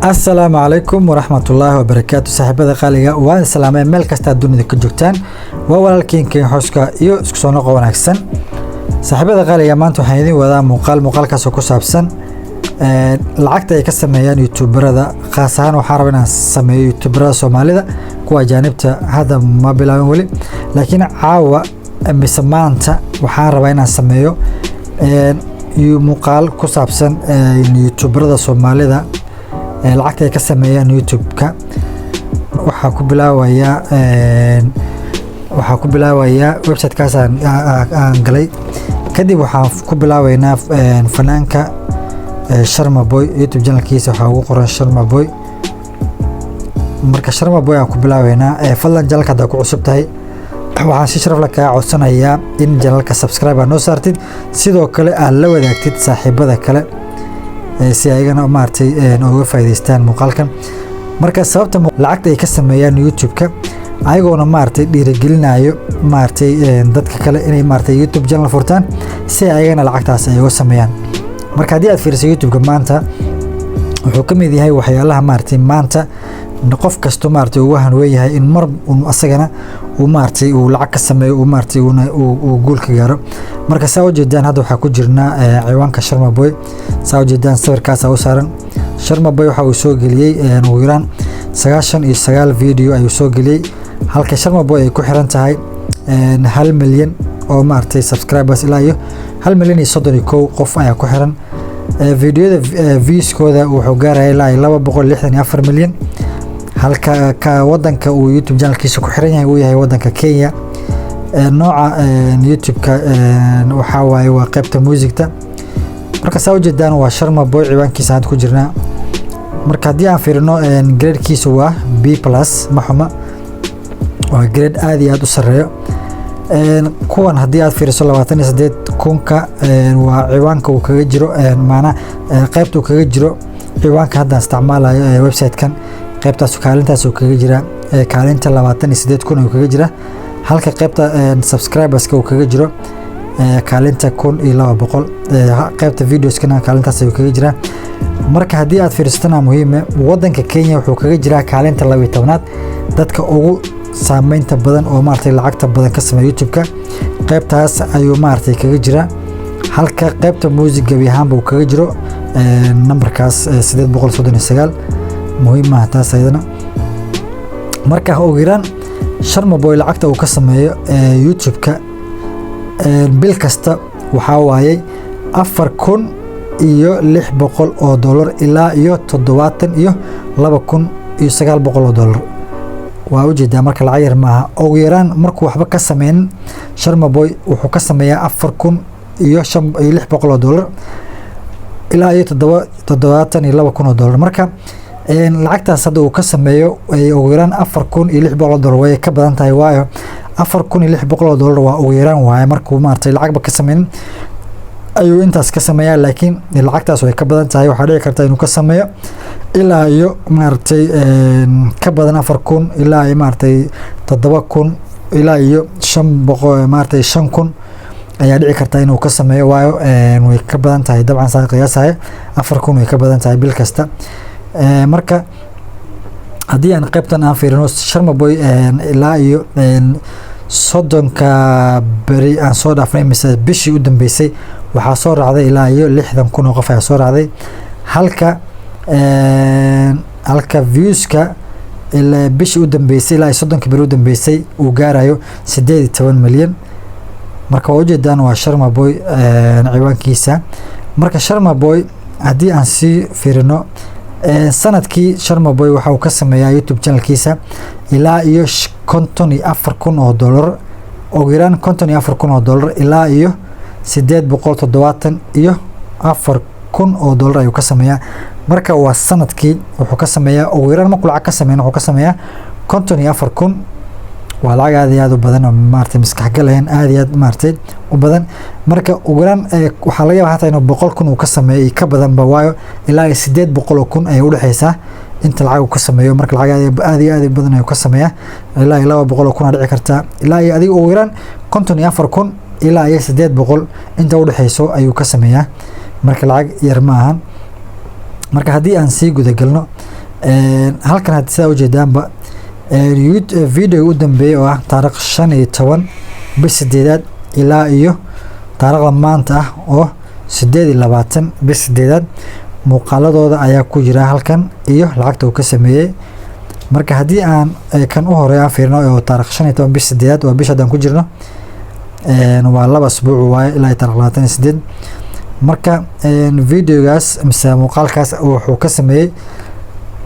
Asalaamu calaykum waraxmatullaahi wabarakaatu. Saaxiibada qaaliga, waan salaamay meel kasta aad dunida ka joogtaan. Waa walaalkiin Ken Xooska iyo isku soo noqo wanaagsan. Saaxiibada qaaliga, maanta waxaan idiin wadaa muuqaal, muuqaalkaasoo ku saabsan lacagta ay ka sameeyaan youtuberada. Khaas ahaan waxaan rabaa inaan sameeyo youtuberada Soomaalida. Kuwa ajaanibta hadda ma bilaabin weli, laakiin caawa mise maanta waxaan rabaa inaan sameeyo muuqaal ku saabsan youtuberada Soomaalida lacagta ay ka sameeyaan YouTube-ka. Waxaa ku bilaabayaa websitekaas aan galay. Kadib waxaan ku bilaabeynaa fanaanka Sharma Boy. YouTube channelkiisa waxaa ugu qoran Sharma Boy. Marka Sharma Boy aan ku bilaabeynaa. Fadlan, channelka haddaa ku cusub tahay, waxaan si sharaf leh kaga codsanayaa in channelka subscribe aad noo saartid, sidoo kale aad la wadaagtid saaxiibada kale si ayagana maaragtay uga faa'iidaystaan muuqaalkan. Marka sababta lacagta ay ka sameeyaan YouTube-ka, ayagoona maaragtay dhiirigelinayo maaragtay dadka kale inay maaragtay YouTube channel furtaan si ayagana lacagtaas ay uga sameeyaan. Marka haddii aad fiiriso, YouTube-ka maanta wuxuu ka mid yahay waxyaalaha maaragtay maanta qof kasto maaragtay ugu hanweyn yahay in mar asagana uu maaragtay uu lacag ka sameeyo, uu maaragtay uu guul ka gaaro. Marka saa ujeedaan, hadda waxaa ku jirnaa ciwaanka Sharma Boy. Saa ujeedaan, sawirkaasa u saaran Sharma Boy. Waxa uu soo geliyey ugu yaraan 99 video ayuu soo geliyey, halka Sharma Boy ay ku xiran tahay 1 milyan oo maaragtay subscribers, ilaa iyo 1,031,000 qof ayaa ku xiran. Videoyada viewskooda wuxuu gaaraya ilaa iyo 264 milyan, halka ka wadanka uu YouTube channelkiisa ku xiran yahay uu yahay wadanka Kenya. Nooca YouTube-ka waxaa waaye waa qaybta muusigta. Marka saa ujeedaan, waa Sharma Boy ciwaankiisa hadda ku jirnaa. Marka haddii aan fiirino, gradekiisa waa B+. Ma xuma, waa grade aad iyo aad u sareeyo. Kuwan haddii aad fiiriso, 28 kunka waa ciwaanka uu kaga jiro, maanaa qaybta uu kaga jiro ciwaanka haddaan isticmaalayo ee website-kan. Qaybtaas kaalintaas uu kaga jira, kaalinta 28,000 uu kaga jira, halka qaybta subscriberska uu kaga jiro kaalinta 1,200. Qaybta videoskana kaalintaas ayuu kaga jiraa. Marka haddii aad fiirsatana, muhiime, wadanka Kenya wuxuu kaga jiraa kaalinta 12aad dadka ugu saameynta badan oo maaragtay lacagta badan ka sameeya YouTube-ka. Qaybtaas ayuu maaragtay kaga jiraa, halka qaybta music gebi ahaanba uu kaga jiro nambarkaas 839. Muhiim maaha taas ayadana. Marka ugu yaraan Sharma Boy lacagta uu ka sameeyo YouTube-ka bil kasta waxaa waayey 4,600 oo dollar ilaa iyo 72,900 oo dollar. Waa ujeedaa, marka lacag yar maaha. Ugu yaraan markuu waxba ka sameynin, Sharma Boy wuxuu ka sameeyaa afar kun iyo shan iyo lix boqol oo dollar ilaa iyo 72,000 oo dollar. Marka lacagtaas hadda uu ka sameeyo ugu yaraan 4,600 oo dollar way ka badan tahay, waayo 4,600 oo dollar waa ugu yaraan waaye. Markuu maaragtay lacagba ka sameynin ayuu intaas ka sameeyaa, laakiin lacagtaas way ka badan tahay. Waxaa dhici karta inuu ka sameeyo ilaa iyo maaragtay ka badan 4,000, ilaa iyo maaragtay 7,000, ilaa iyo 500, maaragtay 5,000 ayaa dhici karta inuu ka sameeyo, waayo way ka badan tahay dabcan. Saa qiyaasaya, 4,000 way ka badan tahay bil kasta. Marka haddii aan qaybtan aan fiirino, Sharma Boy ilaa iyo 30ka beri aan soo dhaafnay mise bishii u dambeysay, waxaa soo raacday ilaa iyo 60,000 oo qof ayaa soo raacday, halka viewska ilaa bishii u dambeysay, ilaa iyo 30ka beri u dambeysay, uu gaarayo 18 milyan. Marka waa ujeedaan, waa Sharma Boy ciwaankiisa. Marka Sharma Boy haddii aan sii fiirino, sanadkii Sharma Boy waxa uu ka sameeyaa YouTube channelkiisa ilaa iyo 54,000 oo dollar, ugu yaraan 54,000 oo dollar ilaa iyo 874,000 oo dollar ayuu ka sameeyaa. Marka waa sanadkii wuxuu ka sameeyaa, ugu yaraan markuu lacag ka sameyn, wuxuu ka sameeyaa 54,000. Waa lacag aad iyo aad u badan oo maaragtay maskaxgalayan aad iyo aad maaragtay u badan. Marka ugu yaraan waxaa laga yaabaa hataa inuu 100,000 uu ka sameeyo iyo ka badanba, waayo ilaa iyo 800,000 ayay udhexeysaa inta lacag uu ka sameeyo. Marka lacag aad iyo aad u badan ayuu ka sameeyaa, ilaa iyo 200,000 aa dhici kartaa. Ilaa iyo adiga ugu yaraan 54,000 ilaa iyo 800 inta udhexeyso ayuu ka sameeyaa. Marka lacag yar ma ahan. Marka haddii aan sii gudagalno Halkan hadda sidaa ujeedaanba, video u dambeeyay oo ah taariikh 15 bish 8aad ilaa iyo taariikhda maanta ah oo 28 bish 8aad, muuqaaladooda ayaa ku jira halkan iyo lacagta uu ka sameeyey. Marka haddii aan kan u horeeya aan fiirino oo taarikh 15 bish 8aad, waa bisha haddaan ku jirno, waa 2 asbuuc waaye ilaa iyo taarikh 28. Marka videogaas mise muuqaalkaas wuxuu ka sameeyey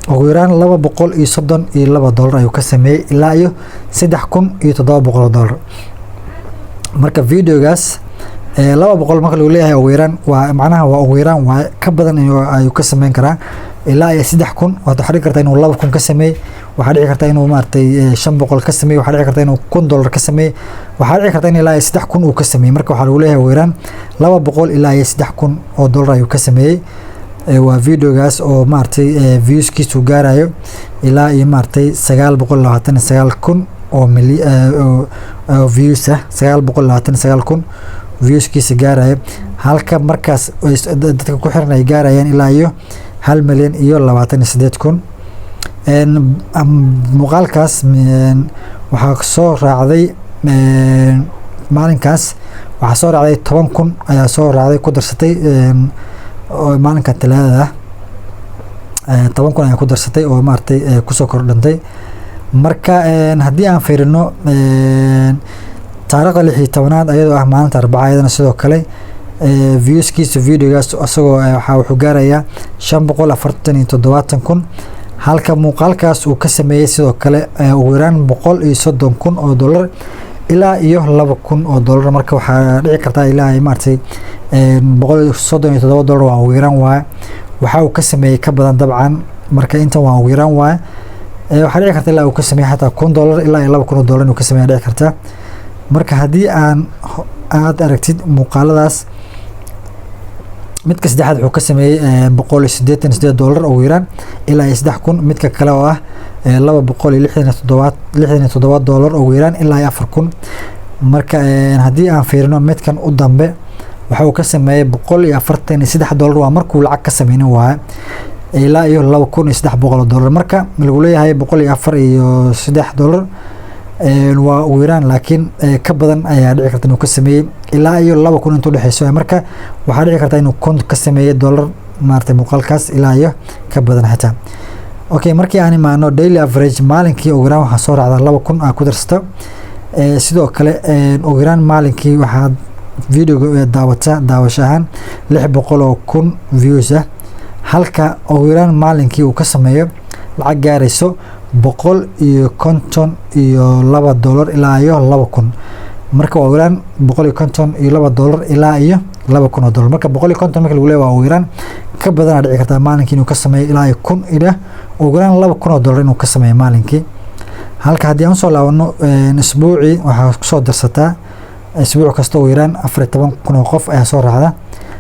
ugu yaraan $232 ayuu ka sameeyey ilaa iyo $3,700. Marka videogaas 200 marka lagu leeyahay ugu yaraan, waa macnaha waa ugu yaraan waaye, ka badan ayuu ka sameyn karaa ilaa iyo 3000. Waxaad dhici kartaa inuu 2000 ka sameeyey, waxaa dhici karta inuu maaragtay 500 ka sameeyey, waxaa dhici karta inuu $1000 ka sameeyey, waxaa dhici karta in ilaa iyo 3000 uu ka sameeyey. Marka waxaa lagu leeyahay ugu yaraan 200 ilaa iyo $3000 ayuu ka sameeyey. Waa videogaas oo maaragtay viewskiisu gaarayo ilaa iyo maaragtay 929,000 oo oo views ah, 929,000 viewskiisa gaarayo, halka markaas dadka ku xiran ay gaarayaan ilaa iyo 1,028,000. Muuqaalkaas waxaa soo raacday maalinkaas, waxaa soo raacday 10,000 ayaa soo raacday, ku darsatay maalinka Talaadada ah, 10,000 ayaa ku darsatay oo maaragtay kusoo kordhantay. Marka haddii aan fiirino taariikhda 16aad, ayadoo ah maalinta Arbaca, iyadana sidoo kale viewskiisa videogaas isagoo waxaa wuxuu gaarayaa 574,000, halka muuqaalkaas uu ka sameeyey sidoo kale ugu yaraan $130,000 ilaa iyo $2,000. Marka waxaa dhici kartaa ilaa ay maaragtay $137 waa ugu yaraan waaye, waxa uu ka sameeyey ka badan dabcan. Marka intan waa ugu yaraan waaye, waxaa dhici karta ilaa uu ka sameeyey xataa $1000 ilaa iyo $2,000 inuu ka sameeya dhici karta. Marka haddii aan aad aragtid muuqaaladaas, midka saddexaad wuxuu ka sameeyey $188 ugu yaraan ilaa iyo 3000, midka kale oo ah $267 ugu yaraan ilaa iyo 4000. Marka haddii aan fiirino midkan u dambe, waxa uu ka sameeyey $143, waa markuu lacag ka sameynin waaye, ilaa iyo $2,300. Marka lagu leeyahay $103 waa ugu yaraan, laakiin ka badan ayaa dhici karta inuu ka sameeyey ilaa iyo 2000 inta udhexeyso. Marka waxaa dhici karta inuu 1000 ka sameeyey dollar maaragtay muuqaalkaas ilaa iyo ka badan xitaa. Okay, markii aan imaano daily average, maalinkii ugu yaraan waxaa soo raacda 2000 aa ku darsata. Sidoo kale ugu yaraan maalinkii waxaad videoga daawata daawasho ahaan 600,000 views ah, halka ugu yaraan maalinkii uu ka sameeyo lacag gaarayso $152 ilaa iyo 2000. Marka waa ugu yaraan $152 ilaa iyo $2,000. Marka 150 marka lagu leeyahay waa ugu yaraan, ka badanaa dhici kartaa maalinkii inuu ka sameeyo ilaa iyo 1000 ilaa ugu yaraan $2,000 inuu ka sameeyo maalinkii. Halka haddii aan usoo laabano isbuucii, waxaa kusoo darsataa isbuuc kasta ugu yaraan 14,000 oo qof ayaa soo raacda,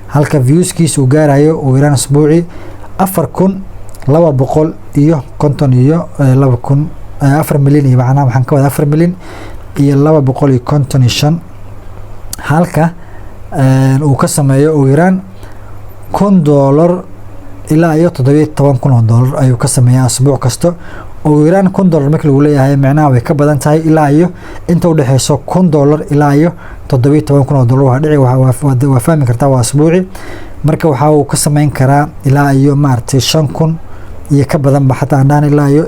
halka viewskiisa uu gaarayo ugu yaraan isbuucii 4,252,000, 4 milyan iyo macnaha waxaan ka wada 4,000,255, halka uu ka sameeyo ugu yaraan $1000 ilaa iyo $17,000 ayuu ka sameeyaa asbuuc kasta. Ugu yaraan $1000 marka lagu leeyahay, micnaha way ka badan tahay, ilaa iyo inta udhexeyso $1000 ilaa iyo $17,000 waa dhici, waa fahmi kartaa, waa asbuuci. Marka waxa uu ka sameyn karaa ilaa iyo maaragtay 5000 iyo ka badanba xataa aan dhahan ilaa iyo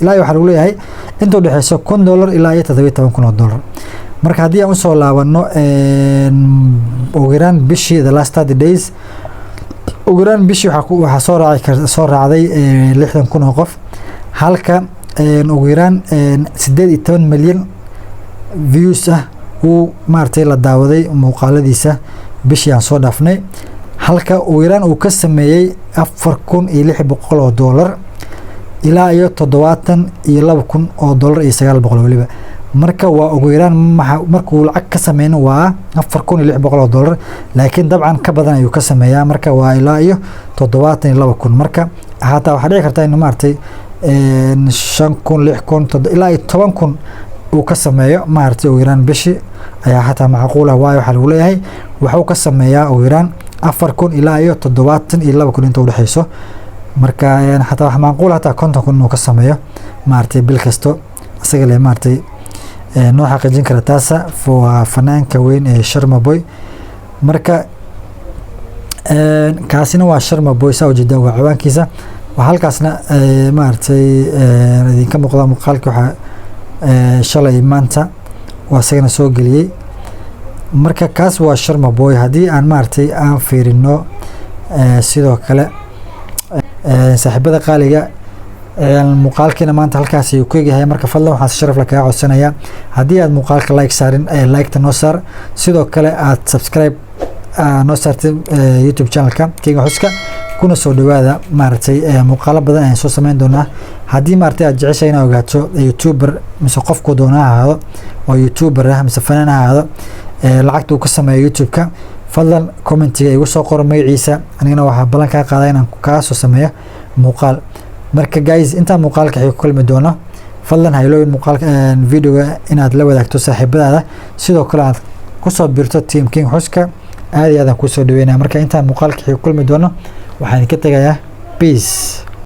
waxaa lagu leeyahay inta udhexeyso $1000 ilaa iyo $17,000. Marka haddii aan usoo laabano ugu yaraan bishii, the last 30 days, ugu yaraan bishii waxaa soo raacday 60,000 oo qof, halka ugu yaraan 18 milyan views ah uu maaragtay la daawaday muuqaaladiisa bishii aan soo dhaafnay, halka ugu yaraan uu ka sameeyey $4,600 ilaa iyo $72,900 weliba. Marka waa ugu yaraan, markuu lacag ka sameyno waa $4,600, laakiin dabcan ka badan ayuu ka sameeyaa. Marka waa ilaa iyo 72,000. Marka hataa waxaa dhici karta in maaragtay 5000, 6000 ilaa iyo 10,000 uu ka sameeyo maaragtay ugu yaraan bishi ayaa xataa macquul ah, waayo waxaa lagu leeyahay waxuu ka sameeyaa ugu yaraan 4000 ilaa iyo 72,000 inta udhexeyso. Marka xataa wax macquul, hataa 50,000 inuu ka sameeyo, maaragtay, bil kasto isaga le, maaragtay, noo xaqiijin kara. Taasa waa fanaanka weyn ee Sharma Boy. Marka kaasina waa Sharma Boy, saa ujeedaan waa ciwaankiisa. Waxaa halkaasna, maaragtay, idinka muuqda muuqaalka waxaa shalay maanta waa isagana soo geliyey. Marka kaas waa Sharma Boy. Haddii aan, maaragtay, aan fiirino sidoo kale, saaxiibada qaaliga, muuqaalkiina maanta halkaas ayuu ku egyahay. Marka fadlan waxaan si sharaf leh kaga codsanayaa, haddii aad muuqaalka like saarin, like-ta noo saar. Sidoo kale aad subscribe noo saartay YouTube channelka King Xuska. Kuna soo dhawaada, maaragtay, muuqaalo badan ayaan soo sameyn doonaa. Haddii, maaragtay, aad jeceshahay inaad ogaato youtuber mise qofku doona ha ahaado oo youtuber ah mise fanaan ha ahaado, lacagta uu ka sameeyo YouTube-ka, fadlan commentiga igu soo qoro magaciisa. Anigana waxaa ballan kaa qaada inaan kaa soo sameeyo muuqaal. Marka guys, intaan muuqaalka xiga ku kulmi doono, fadlan ha iloobin muuqaalka, videoga inaad la wadaagto saaxiibadaada. Sidoo kale aad kusoo biirto team King Xuska. Aad iyo aadaan kusoo dhaweynaya. Marka intaan muuqaalka xiga ku kulmi doono, waxaan idinka tegayaa peace.